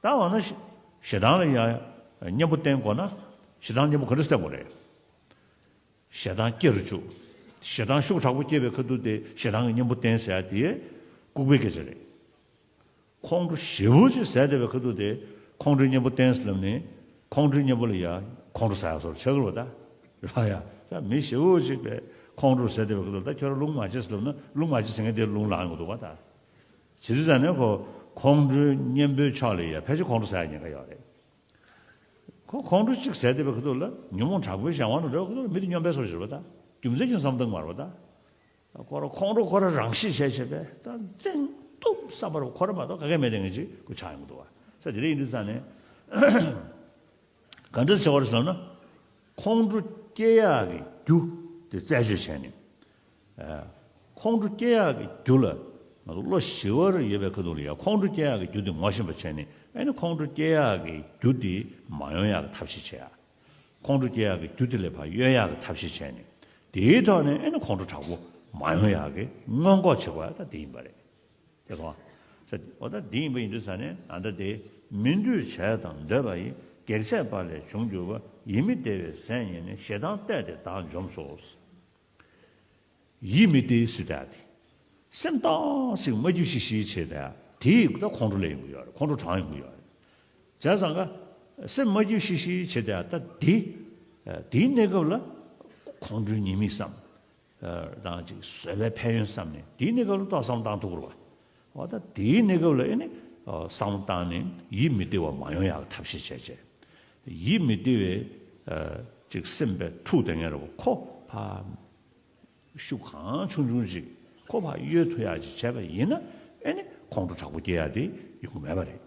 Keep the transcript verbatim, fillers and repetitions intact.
ད་འོ་ན་ཞེ་ཞེ་སྡང་ལ་ཡང་གཉེན་པོ་བསྟེན་དགོས་ན་ཞེ་སྡང་གཉེན་པོ་ག་འདྲ་བསྟེན་དགོས་རེད། ཞེ་སྡང་སྐྱེ་རུ་བཅུག་ཞེ་སྡང་ཤུགས་དྲག་པོ་སྐྱེས་པའི་ཁ་ཐུག་དེ་ཞེ་སྡང་གི་གཉེན་པོ་བསྟེན་ཟེར་ཡ་དེ་ལྐུགས་པའི་སྐད་ཆ་རེད། ཁོང་ཁྲོ་ཞེ་པོ་ཅིག་ཟ་བསྡད་པའི་ཁ་ཐུག་དེ་ཁོང་ཁྲོའི་གཉེན་པོ་བསྟེན་ཟེར་ལབ་ནས་ཁོང་ཁྲོའི་གཉེན་པོ་ལ་ཡ་ཁོང་ཁྲོ་ཟ་ཡག་བཟོ་འདྲ་ཆགས་ཀྱི་རེད་པ་ད། ར་ཡ་ད་མི་ཞེ་པོ་ཅིག་པས་ཁོང་ཁྲོ་ཟ་བསྡད་པའི་ཁ་ཐུག་ད་ཁྱོད་རང་རླུང་མ་བྱེད་ཟེར་ལབ་ན་རླུང་མ་བྱེད་ཟེར་མཁན་དེ་རླུང་ལངས་ཡོང་གི་འདུག་པ་ད། བྱེད་དུས་ཙང་ནས་ཁོ་ཁོང་ཁྲོའི་གཉེན་པོའི་ཕྱོགས་ལ་ཡ་ཕལ་ཆེར་ཁོང་ཁྲོ་ཟ་ཡག་ཉེན་ཁ་ཡོད་རེད། ཁོ་ཁོང་ཁྲོ་གཅིག་ཟ་བསྡད་པའི་ཁ་ཐུག་ལ་ཉོན་མོངས་དྲག་པོའི་གཞན་དབང་དུ་འགྲོ་བའི་ཁ་ཐུག་ལ་མི་དེ་སྨྱོན་པའི་བཟོ་ཞིག་རེད་པ་ད། རྒྱུ་མཚན་གྱི་བསམ་སྟངས་མ་རེད་པ་ད། ཁོ་རང་ཁོང་ཁྲོ་ཁོ་རང་རང་གཤིས་བྱས་བྱས་པས་ད་བཙན་ཐབས་བསམ་པར་ཁོ་རང་མ་གཏོགས་ག་གེ་མེད་དེ་ངེས་ཅིག་ཁོ་ཆགས་ཡོང་གི་འདུག་བ། ས་དེ་འདྲ་ཡིན་དུས་ཙང་ནས་ག་འདྲ་བྱ་བ་རེད་ཟེར་ན། ཁོང་ཁྲོ་སྐྱེ་ཡག་གི་རྒྱུ་དེ་རྩད་གཅོད་བྱས་ནས། ཨ། ཁོང་ཁྲོ་སྐྱེ་ཡག་གི་རྒྱུ་ལ་ང་ཚོ་བློ་ཞི་བར་ཡོད་པའི་ཁ་ཐུག་ལ་ཡ་ཁོང་ཁྲོ་སྐྱེ་ཡག་གི་རྒྱུ་དེ་ངོ་ཤེས་པ་བྱས་ནས་ཨ་ནི་ཁོང་ཁྲོ་སྐྱེ་ཡག་གི་རྒྱུ་དེ་མ་ཡོང་ཡག་གི་ཐབས་ཤེས་བྱེད་ཡག་ཁོང་ཁྲོ་སྐྱེ་ཡག་གི་རྒྱུ་དེ་ལས་ཕར་གཡོལ་ཡག་གི་ཐབས་ཤེས་བྱས་ནས་དེའི་ཐོག་ནས་ཨ་ནི་ཁོང་ཁྲོ་དྲག་པོ་མ་ཡོང་ཡག་གི་སྔོན་འགོག་བྱེད་དགོས་ཡག་ད་དེ་ཡིན་པ་རེད། དེ་སོང་། ས་འོ་ད་འདི་ཡིན་པ་ཡིན་དུས་ས་ནས་ཨ་ད་དེ་མི་འདོད་བྱས་དང་འདོད་པ་ཡི་གེགས་བྱས་པ་ལས་བྱུང་གྱུར་པ་ཡིད་མི་བདེ་བའི་ཟས་རྙེད་ནས་ཞེ་སྡང་གཏད་དེ་བདག་འཇོམས་སོ། ཡིད་མི་བདེ་ཟེར་ད་དེ་སེམས་གཏིང་ཟིག་མ་སྐྱིད་ཤིག་ཤིག་བྱེད་ད་དེ་ད་ཁོང་ཁྲོ་སླེབས་ཡོང་གི་ཡོད་རེད། ཁོང་ཁྲོ་དྲངས་ཡོང་གི་ཡོད་རེད། བྱས་ཙང་ཀ་སེམས་མ་སྐྱིད་ཤིག་ཤིག་བྱེད་ད་ད་དེ་དེའི་གནས་སྐབས་ལ་ཁོང་ཁྲོའི་ཉེས་དམིགས་སམ། དང་ཅིག་བཟོད་པའི་ཕན་ཡོན་བསམ་ནས་དེའི་གནས་སྐབས་ལ་ཏོག་བསམ་བློ་བཏང་ཐུབ་དགོས་རེད་པ། འོ་ད་དེའི་གནས་སྐབས་ལ་ཨེ་ནི་བསམ་བློ་བཏང་ནས་ཡིད་མི་བདེ་བ་མ་ཡོང་ཡག་ཐབས་ཤེས་བྱས་བྱས། ཡིད་མི་བདེ་བའི་ཅིག་སེམས་པའི་འཁྲུག་དེ་ངན་རེད་པ་ཁོ་ཕར་ཤུགས་གང་ཆུང་ཆུང་ཅིག་ཁོ་ཕར་གཡོལ་ཐུབ་ཡག་ཅིག་བྱས་པ་ཡིན་ན་ཨེ་ནི་ཁོང་ཁྲོ་དྲག་པོ་སྐྱེ་ཡག་དེ་ཡོང་གི་མེད་པ་རེད།